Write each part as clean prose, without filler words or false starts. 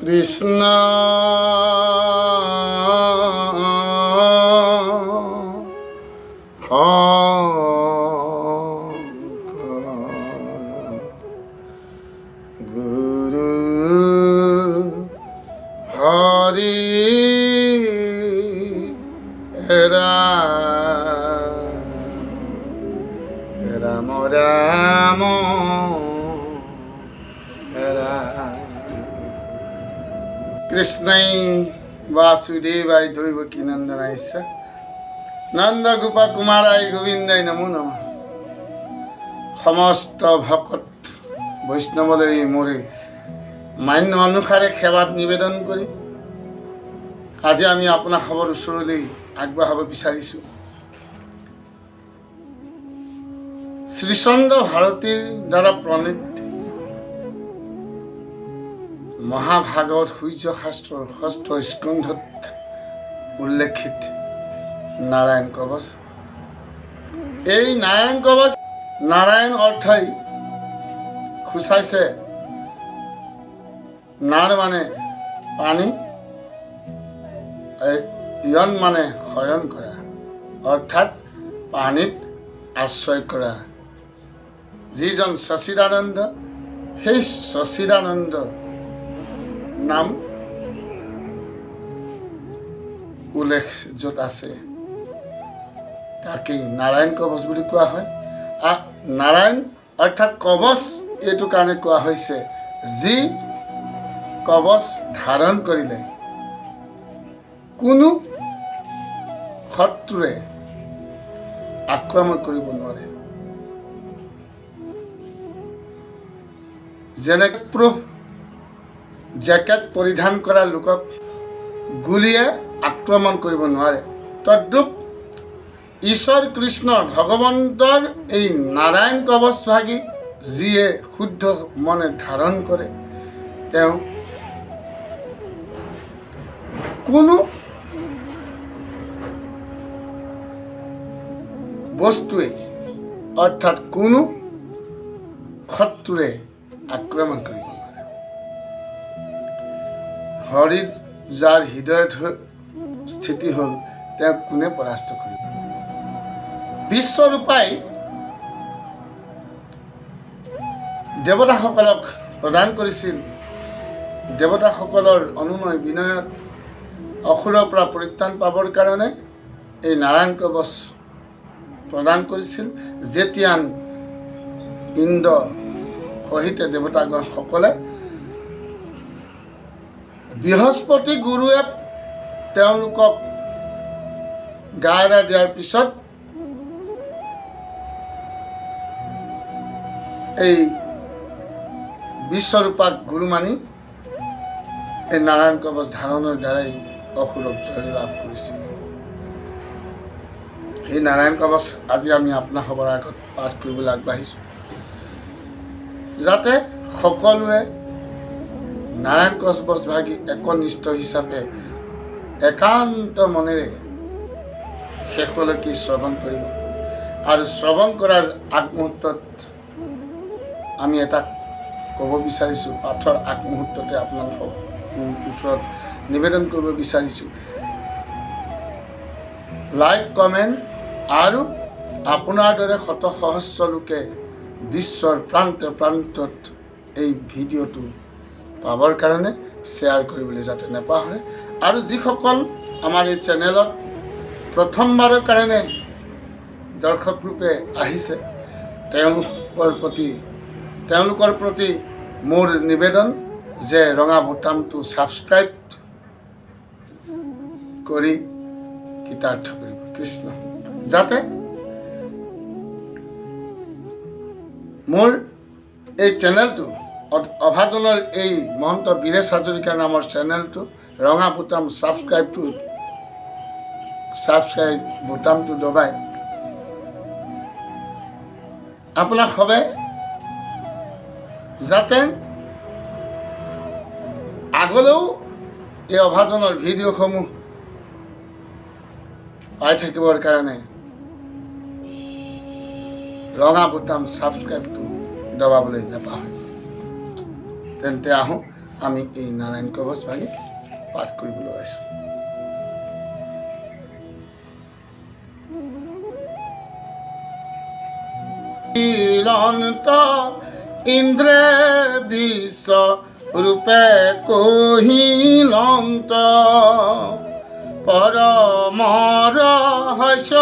কৃষ্ণ শংকৰ গুৰু হৰি ৰাম ৰাম ৰাম ৰাম। কৃষ্ণই বাসুদেৱায় দৈৱকী নন্দনায় চ নন্দ গোপা কুমাৰায় গোবিন্দায় নমো নমঃ। সমস্ত ভকত বৈষ্ণৱলৈ মোৰ মান্য অনুসাৰে সেৱাত নিবেদন কৰি আজি আমি আপোনাসৱৰ ওচৰলৈ আগবঢ়াব বিচাৰিছোঁ শ্ৰীচন্দ্ৰ ভাৰতীৰ দ্বাৰা প্ৰণীত মহাভাগৱত সূৰ্য শাস্ত্ৰৰ ষষ্ঠ স্কন্ধত উল্লেখিত নাৰায়ণ কৱচ। এই নাৰায়ণ কৱচ, নাৰায়ণ অৰ্থই সূচাইছে নাৰ মানে পানী, য়ন মানে শয়ন কৰা, অৰ্থাৎ পানীত আশ্ৰয় কৰা। যিজন সচিদানন্দ, সেই সচিদানন্দ নাম উল্লেখ য'ত আছে, তাকেই নাৰায়ণ কৱচ বুলি কোৱা হয়। নাৰায়ণ অৰ্থাৎ কৱচ এইটো কাৰণে কোৱা হৈছে, যি কৱচ ধাৰণ কৰিলে কোনো শত্ৰুৱে আক্ৰমণ কৰিব নোৱাৰে। যেনে প্ৰুফ জেকেট পৰিধান কৰা লোকক গুলীয়ে আক্ৰমণ কৰিব নোৱাৰে, তদ্ৰূপ ঈশ্বৰ কৃষ্ণ ভগৱন্তৰ এই নাৰায়ণ কৱচ ভাগি যিয়ে শুদ্ধ মনে ধাৰণ কৰে, তেওঁ কোনো বস্তুৱে অৰ্থাৎ কোনো শত্ৰুৱে আক্ৰমণ কৰিব নোৱাৰে। হৰিৰ যাৰ হৃদয়ত স্থিতি হ'ল, তেওঁক কোনে পৰাস্ত কৰিব? বিশ্বৰূপাই দেৱতাসকলক প্ৰদান কৰিছিল। দেৱতাসকলৰ অনুনয় বিনয়ত অসুৰৰ পৰা পৰিত্ৰাণ পাবৰ কাৰণে এই নাৰায়ণ কৱচ প্ৰদান কৰিছিল। যেতিয়া ইন্দ্ৰ সহিতে দেৱতাগণসকলে বৃহস্পতি গুৰুৱে তেওঁলোকক গা এৰা দিয়াৰ পিছত এই বিশ্বৰূপাক গুৰু মানি এই নাৰায়ণ কৱচ ধাৰণৰ দ্বাৰাই অসুৰক জয় লাভ কৰিছিল। সেই নাৰায়ণ কৱচ আজি আমি আপোনাসৱৰ আগত পাঠ কৰিবলৈ আগবাঢ়িছোঁ, যাতে সকলোৱে নাৰায়ণ কৱচ ভাগি একনিষ্ঠ হিচাপে একান্ত মনেৰে শেষলৈকে শ্ৰৱণ কৰিব। আৰু শ্ৰৱণ কৰাৰ আগমুহূৰ্তত আমি এটা ক'ব বিচাৰিছোঁ, পাঠৰ আগমুহূৰ্ততে আপোনালোকৰ ওচৰত নিবেদন কৰিব বিচাৰিছোঁ, লাইক, কমেণ্ট আৰু আপোনাৰ দৰে শত সহস্ৰ লোকে বিশ্বৰ প্ৰান্ত প্ৰান্তত এই ভিডিঅ'টো পাবৰ কাৰণে শ্বেয়াৰ কৰিবলৈ যাতে নাপাহৰে। আৰু যিসকল আমাৰ এই চেনেলত প্ৰথমবাৰৰ কাৰণে দৰ্শক ৰূপে আহিছে, তেওঁলোকৰ প্ৰতি মোৰ নিবেদন যে ৰঙা বুটামটো ছাবস্ক্ৰাইব কৰি কৃতাৰ্থ কৰিব। কৃষ্ণ। যাতে মোৰ এই চেনেলটো অভাজনৰ এই মহন্ত বীৰেশ হাজৰিকা নামৰ চেনেলটো ৰঙা বুটাম ছাবস্ক্ৰাইব বুটামটো দবাই আপোনাক সবে যাতে আগলৈও এই অভাজনৰ ভিডিঅ'সমূহ পাই থাকিবৰ কাৰণে ৰঙা বুটাম ছাবস্ক্ৰাইবটো দবাবলৈ নাপাহৰে। তেন্তে আহোঁ আমি এই নাৰায়ণ কৱচ ভাগি পাঠ কৰিবলৈ ওলাইছোঁ। ইন্দ্ৰে বিশ্ব ৰূপে কহিলন্ত পৰম ৰহস্য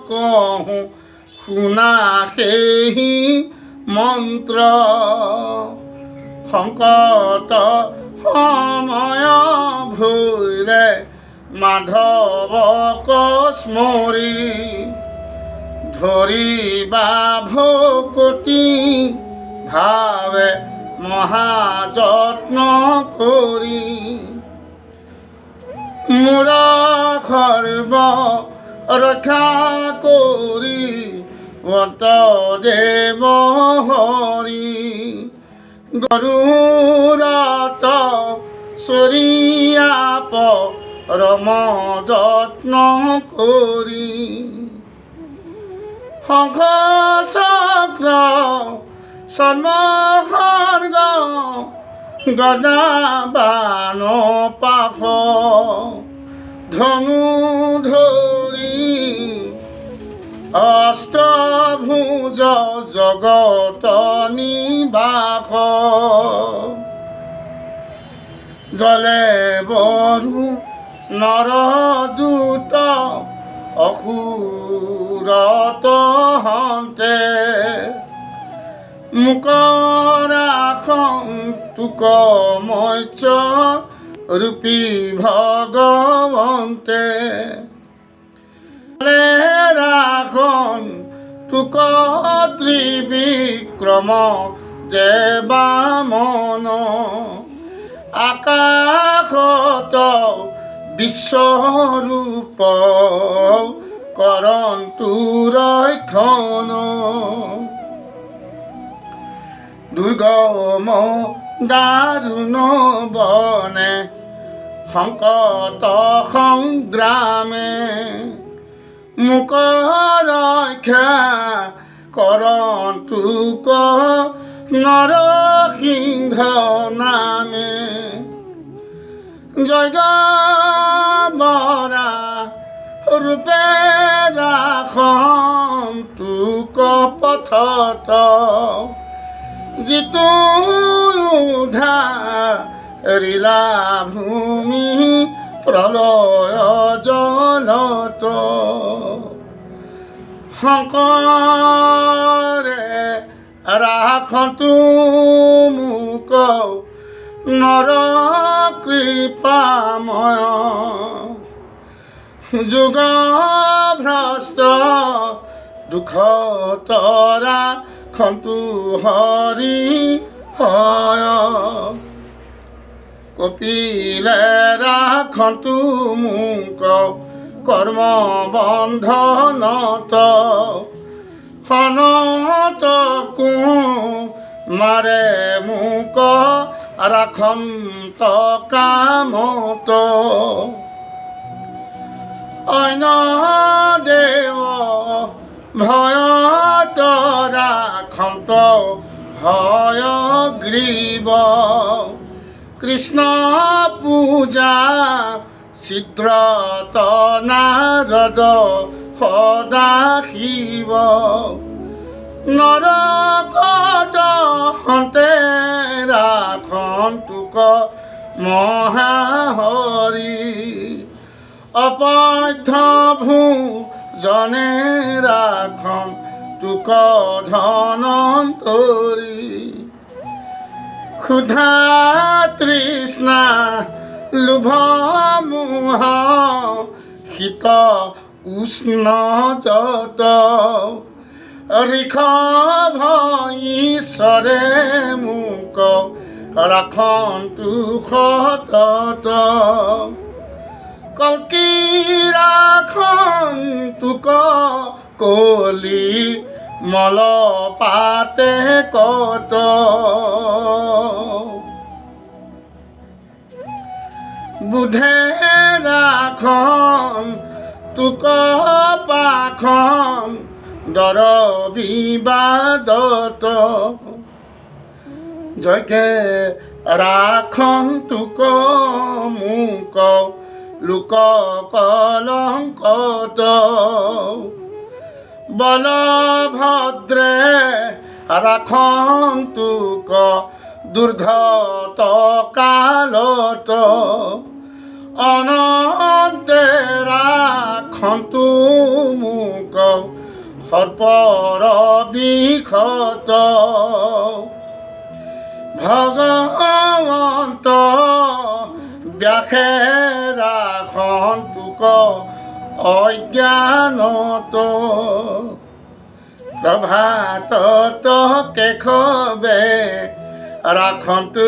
কহো শুনা সেহি মন্ত্ৰ। সংকট সময় ভৈলে মাধৱক স্মৰি ধৰিবা ভকতি ভাৱে মহাযত্ন কৰি। মোৰ সৰ্ব ৰক্ষা কৰি অন্ত দেৱ হৰি। গৰুৰত চৰিয়া পৰম যত্ন কৰি। শংখ চক্ৰ সন্মখৰ্গ গদা বাণ পাশ ধনু ধৰি অষ্টভুজ জগত নিবাস। জলে বৰু নৰদূত অসুৰত হন্তে মোক ৰাখন্তুক মৎস্য ৰূপী ভগৱন্তে। ৰাখন তুক ত্ৰিবিক্ৰম যে বামন। আকাশত বিশ্বৰূপ কৰন্তু ৰক্ষণ। দুৰ্গম দাৰুণ বনে সংকট সংগ্ৰামে মোক ৰক্ষা কৰন্তু নৰসিংহ নামে। জয় বৰা ৰূপে ৰাখন্তু পথত যিটো উদ্ধাৰিলা ভূমি প্ৰলয় জলত। শংকৰে ৰাখন্তু মোক নৰ কৃপাময়। যুগ ভ্ৰষ্ট দুখ তৰা খন্তু হৰি হয়। কপিলে ৰাখন্তু মোক কৰ্ম বন্ধনত। সনত কুমাৰে মোক ৰাখন্ত কামত। অন্য দেৱ ভয়ত ৰাখন্ত হয় গ্ৰীৱ। কৃষ্ণ পূজা ছিদ্ৰত নাৰদ সদাশিৱ। নৰকত হন্তে ৰাখন্তুক মহাহৰি। অপথ ভূজনে ৰাখন্তুক ধনন্তৰী। ক্ষুধা তৃষ্ণা লোভ মোহ শীত উষ্ণ যত। ঋষভ ঈশ্বৰে মোক ৰাখন্তু সতত। কল্কি ৰাখন্তুক কলি মল পাতে কত। বুধে ৰাখন তুক পাখন দৰ বিবাদত। জয়কে ৰাখন্তুক মোক লোক কলঙ্কত। বলভদ্ৰে ৰাখন্তুক দুৰ্ঘট কালত। অনন্তে ৰাখন্তু মোক সৰ্পৰ বিষত। ভগৱন্ত ব্যাসে ৰাখন্তুক অজ্ঞানত। প্ৰভাতত কেশৱে ৰাখন্তু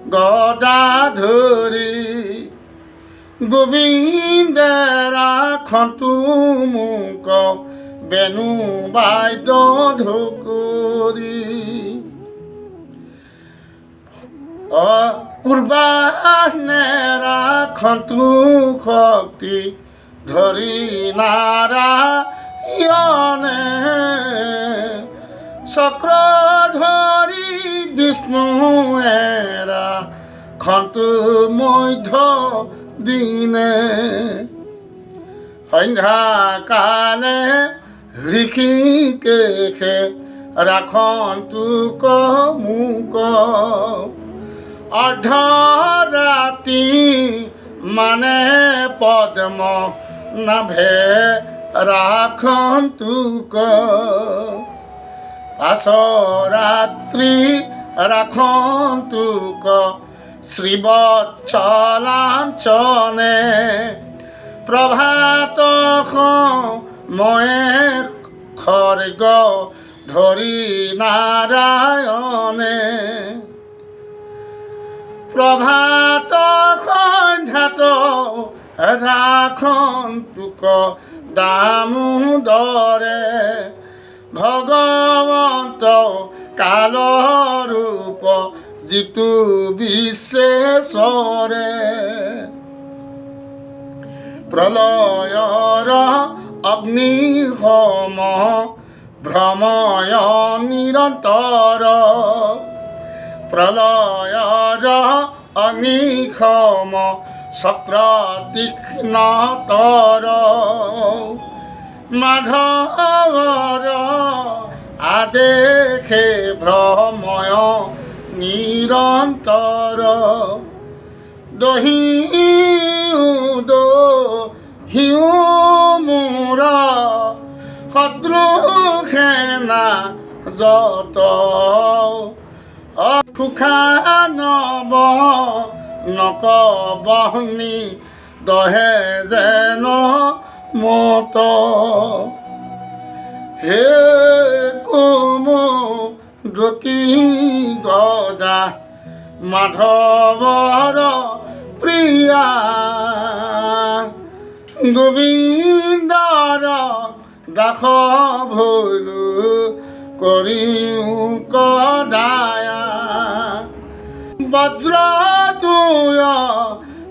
গদা ধৰি। গোবিন্দে ৰাখন্তু মোক বেণু বাদ্য ধুকুৰি। পূৰ্বাহ্নে ৰাখন্তু শক্তি ধৰি নাৰায়ণে। চক্ৰ ধৰি বিষ্ণুৱে ৰাখন্তু মধ্য দিনে। সন্ধ্যাকালে ঋষিকেশে ৰাখন্তু মোক। অৰ্ধ ৰাতি মানে পদ্ম নাভে ৰাখন্তুক। পাছ ৰাত্ৰি ৰাখন্তুক শ্ৰীবৎসলাঞ্চনে। প্ৰভাত ময়ে খৰ্গ ধৰি নাৰায়ণে। প্ৰভাত সন্ধ্যাত ৰাখন্তুক দামোদৰে। ভগৱন্ত কালৰূপ যিটো বিশ্বেশ্বৰে। প্ৰলয়ৰ অগ্নিসম ভ্ৰময় নিৰন্তৰ। প্ৰলয়ৰ অগ্নিসম চক্ৰ তীক্ষ্ণতৰ। মাধৱৰ আদেশে ভ্ৰময় নিৰন্তৰ। দহিও দহিও মোৰ শত্ৰু সেনা যত। সুখানব নক বহ্নি দহে যেন মত। হে কুমুদকী গদা মাধৱৰ প্ৰিয়া, গোবিন্দৰ দাস ভৈলো কৰিও কদায়া। বজ্ৰ তুয়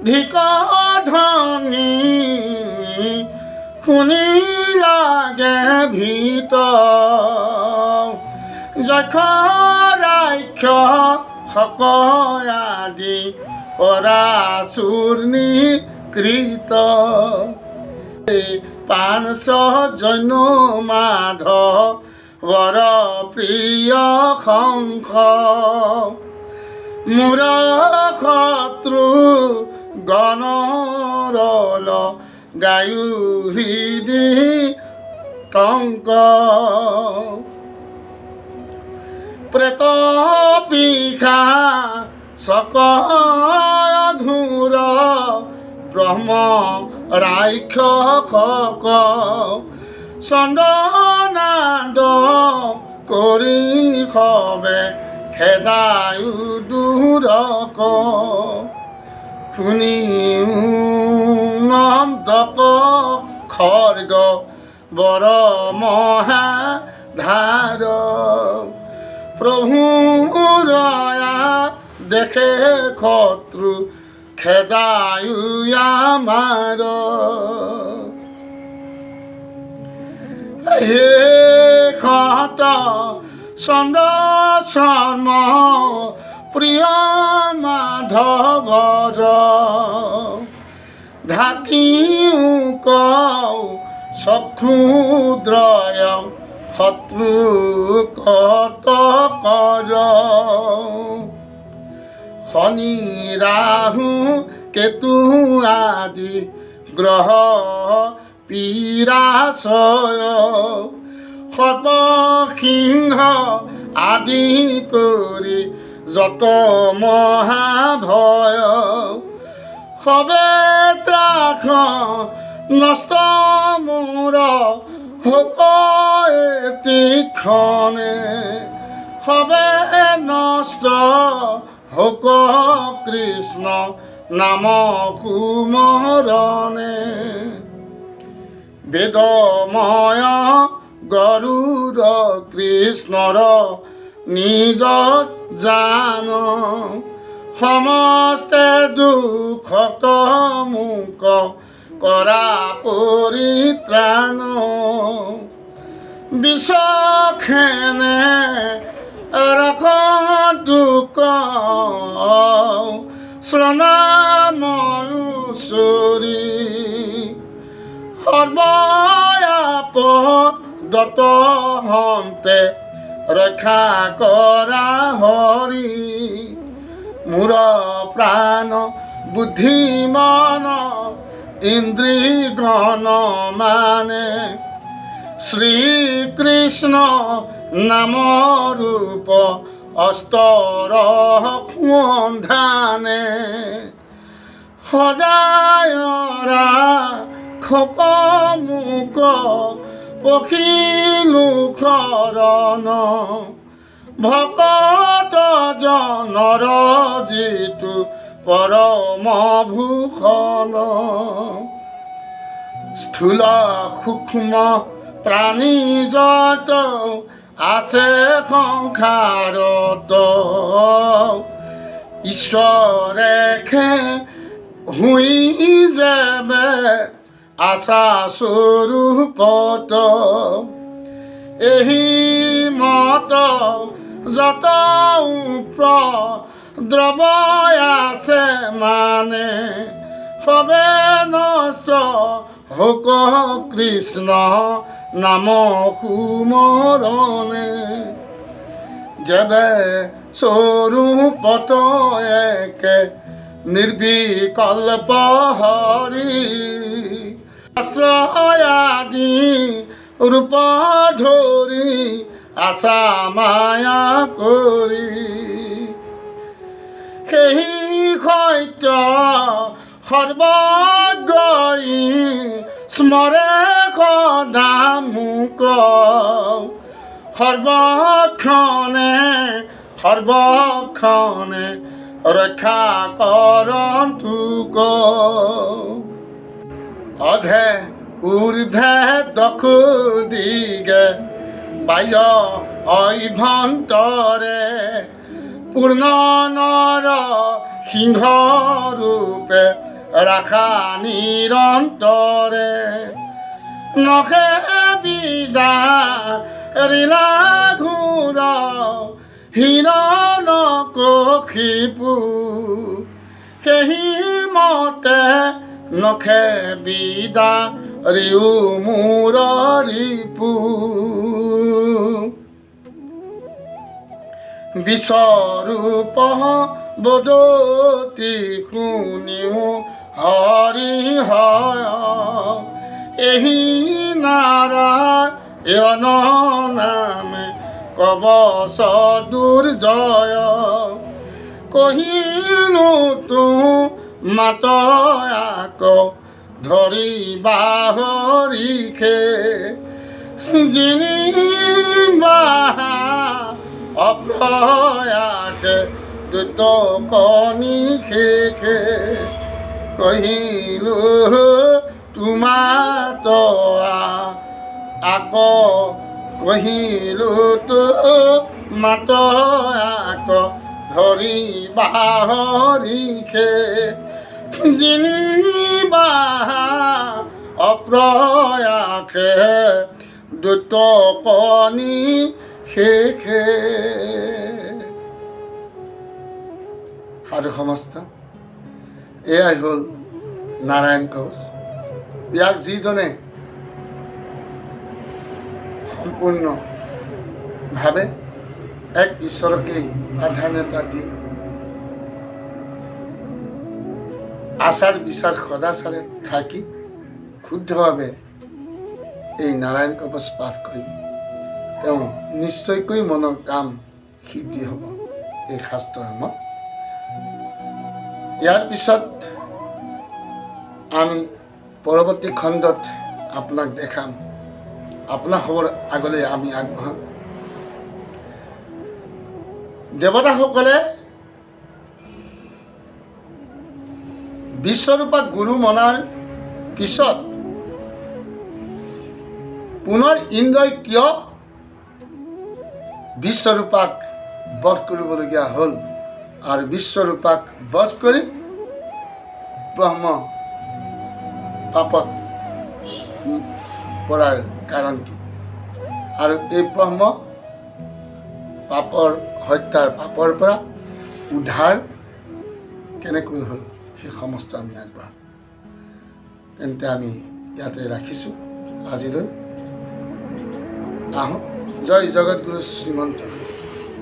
ধিক ধ্বনি শুনি লাগে ভীত। যক্ষ ৰাক্ষ আদি পৰাচূৰ্ণী কৃত। পান জৈন মাধৱৰ প্ৰিয় শংখ। মোৰ শত্ৰু গণৰল গায়ু হৃদি টংক। প্ৰেত পিশা চক ঘূৰ ব্ৰহ্ম ৰাক্ষসক। চন্দনাদ কৰি সবে খেদায়ু দূৰক। শুনিও নন্দক খৰ্গ বৰ মহাধাৰ। প্ৰভুৰ দেখে শত্ৰু খেদায়ু আমাৰ। হে খত চন্দ্ৰ শৰ্ম প্ৰিয় মাধৱৰ। ঢাকিও কওঁ চক্ষুদ্ৰয় শত্ৰু কত কৰ। শনি ৰাহু কেতু আদি গ্ৰহ পীড়াশয়, সৰ্পসিংহ আদি কৰি যত মহাভয়। সবে ত্ৰাস নষ্ট মোৰ হোক এতিক্ষণে, সবে নষ্ট হোক কৃষ্ণ নাম সুমৰণে। বেদময় গৰুড় কৃষ্ণৰ নিজ জান, সমস্তে দুখত মোক কৰা পৰিত্ৰাণ। বিষখেনে ৰখ দুখ শৰণাময়ুচৰি, সৰ্বয়াপ দত হন্তে ৰক্ষা কৰা হৰি। মোৰ প্ৰাণ বুদ্ধি মন ইন্দ্ৰিগণ মানে, শ্ৰীকৃষ্ণ নাম ৰূপ অস্তৰ সন্ধানে। সদায় ৰাখক মোক পখিলো শৰণ, ভকত জনৰ যিটো পৰম ভূষণ। স্থূল সূক্ষ্ম প্ৰাণী যত আছে সংসাৰত, ঈশ্বৰেখে হুই যেবে আশা স্বৰূপত। এহি মত যত উপদ্ৰৱ আছে মানে, সবে নষ্ট হোক কৃষ্ণ নাম সুমৰণে। যেবে স্বৰূপত একে নিৰ্বিকল্প হৰি, আশ্ৰয়াদি ৰূপ ধৰি আশা মায়া কৰি। সেই সত্য সৰ্বজ্ঞই স্মৰে সদা মোক, সৰ্বক্ষণে সৰ্বক্ষণে ৰক্ষা কৰন্তুক। অধে ঊৰ্ধে দক্ষু দিগে বাহ্য অভ্যন্তৰে, পূৰ্ণ নৰ সিংহ ৰূপে ৰাখা নিৰন্তৰে। নখে বিদা ৰিলা ঘূৰ হিৰণ কশিপু, সেহি মতে নখে বিদা ৰিউ মোৰ ৰিপু। বিশ্বৰূপ বদতি শুনিও হৰি হয়, এহি নাৰায়ণ নামে কবচ দুৰ্জয়। কহিলো তো মাত আক ধৰিবা হৰিখে, জিনিবা অপ্ৰয়াসে দ্বৈত কণী শেষে। কহিলো তোমাত আক, কহিলো তো মাত আক ধৰিবা হৰিখে, জিনিবা অপ্ৰয়াসে দ্বৈত কণী শেষে। সাধু সমস্ত, এয়াই হ'ল নাৰায়ণ কৱচ। ইয়াক যিজনে সম্পূৰ্ণভাৱে এক ঈশ্বৰকেই প্ৰাধান্যতা দি আচাৰ বিচাৰ সদাচাৰে থাকি শুদ্ধভাৱে এই নাৰায়ণ কৱচ পাঠ কৰিব, তেওঁ নিশ্চয়কৈ মনৰ কাম সিদ্ধি হ'ব এই শাস্ত্ৰৰ মত। ইয়াৰ পিছত আমি পৰৱৰ্তী খণ্ডত আপোনাক দেখাম, আপোনাৰ খবৰ আগলৈ আমি আগবঢ়াম। দেৱতাসকলে বিশ্বৰূপা গুৰু মনাৰ পিছত পুনৰ ইন্দ্ৰই কিয় বিশ্বৰূপাক বধ কৰিবলগীয়া হ'ল আৰু বিশ্বৰূপাক বধ কৰি ব্ৰহ্ম পাপত পৰাৰ কাৰণ কি, আৰু এই ব্ৰহ্ম পাপৰ হত্যাৰ পাপৰ পৰা উদ্ধাৰ কেনেকৈ হ'ল, সেই সমস্ত আমি আগবঢ়াম। তেন্তে আমি ইয়াতে ৰাখিছোঁ আজিলৈ। আহোঁ। জয় জগতগুৰু শ্ৰীমন্ত